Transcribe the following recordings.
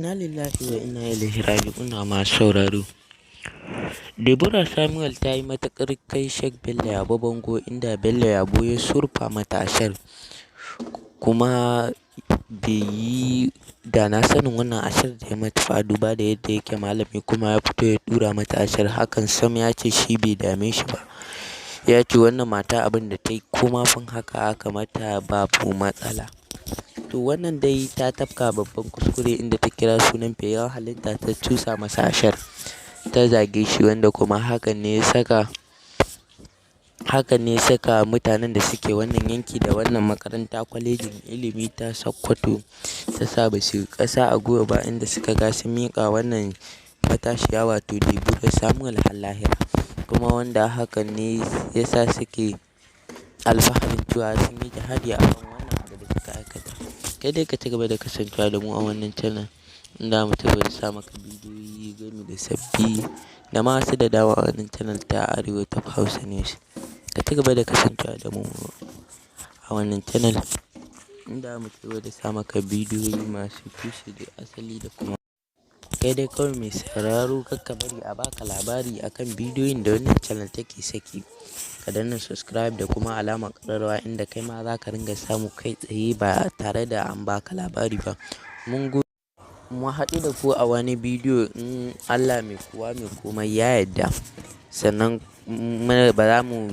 Inna lillahi wa inna ilaihi raji'un, masu sauraro. Deborah Samuel ta yi matuƙar kai Sheikh Bello Yabo bango, inda Bello Yabo ya surfa mata ashar, kuma bai yi da na sanin wannan ashar da ya mata ba, duba da yadda yake malami kuma ya fito ya ɗura mata ashar. Hakan sam ya ce shi bai dame shi ba. Ya ce wannan mata abin da ta yi ko ma fin haka aka mata babu matsala. To, wannan dai ta tafka babban kuskure, inda ta kira sunan fiyayyen halitta ta cusa masa ashar, ta zage shi, wanda kuma hakan ne ya saka mutanen da suke wannan yanki da wannan makaranta, kwalejin ilimi ta Sokoto, ta sa ba su ƙasa a gwiwa ba, inda suka ga sun miƙa wannan matashiya, wato Deborah Samuel, har lahira. Kuma wanda hakan ne ya sa suke alfaharin cewa sun yi jihadi a kan wannan abu da suka aikata. Kai dai ka ci gaba da kasancewa da mu a wannan channel, inda mu ci gaba da sa maka bidiyoyi gami da sabbi da ma wasu da dama a wannan channel ta Arewa Top Hausa News. Ka ci gaba da kasancewa da mu a wannan channel, inda mu ci gaba da sa maka bidiyoyi masu tushe da asali. Da kuma kai dai kawai mai sauraro, kar ka bari a baka labari akan bidiyoyin da wannan channel take saki. Ka danna subscribe da kuma alamar ƙararrawa, inda kai ma za ka ringa samu kai tsaye ba tare da an baka labari ba. Mun gode, mu haɗu da ku a wani bidiyo in Allah mai kowa mai komai ya yarda. Sannan ba za mu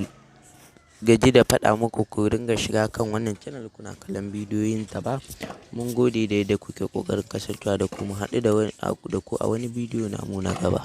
gaji da faɗa muku ku ringa shiga kan wannan channel kuna kallon bidiyoyin ta ba. Mun gode da yadda kuke ƙoƙarin kasancewa da ku. Mu haɗu da ku a wani bidiyo namu na gaba.